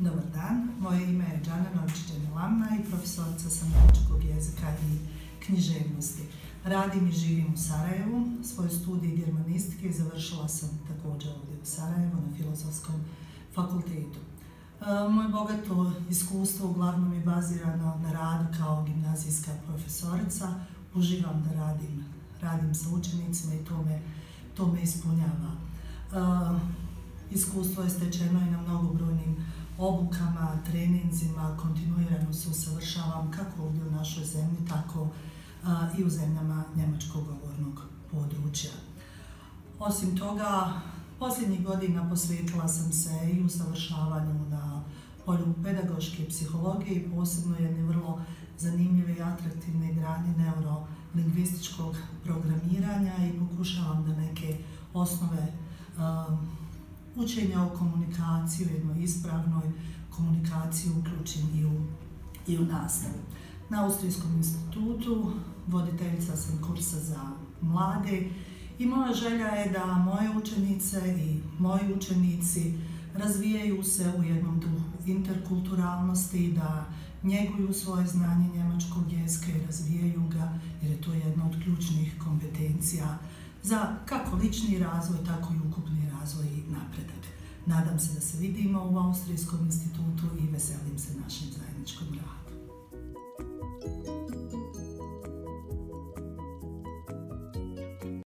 Dobar dan, moje ime je Džana Novčić-Đanilamna i profesorica sam njemačkog jezika i književnosti. Radim i živim u Sarajevu. Svoj studij germanistike završila sam također ovdje u Sarajevu na Filozofskom fakultetu. Moje bogato iskustvo uglavnom je bazirano na radu kao gimnazijska profesorica. Uživam da radim sa učenicima i to me ispunjava. Iskustvo je stečeno i na mnogobrojnim obukama, treninzima, kontinuirano se usavršavam kako ovdje u našoj zemlji, tako i u zemljama njemačkog govornog područja. Osim toga, posljednjih godina posvetila sam se i usavršavanju na polju pedagoške psihologije, posebno jedne vrlo zanimljive i atraktivne grane neurolingvističkog programiranja i pokušavam da neke osnove učenja o komunikaciji, jednoj ispravnoj komunikaciji uključim i u nastavu. Na Austrijskom institutu voditeljica sam kursa za mlade i moja želja je da moje učenice i moji učenici razvijaju se u jednom duhu interkulturalnosti, da njeguju svoje znanje njemačkog jezika i razvijaju ga, jer je to jedna od ključnih kompetencija za kako lični razvoj, tako i ukupni razvoj i napredak. Nadam se da se vidimo u Austrijskom institutu i veselim se našem zajedničkom radu.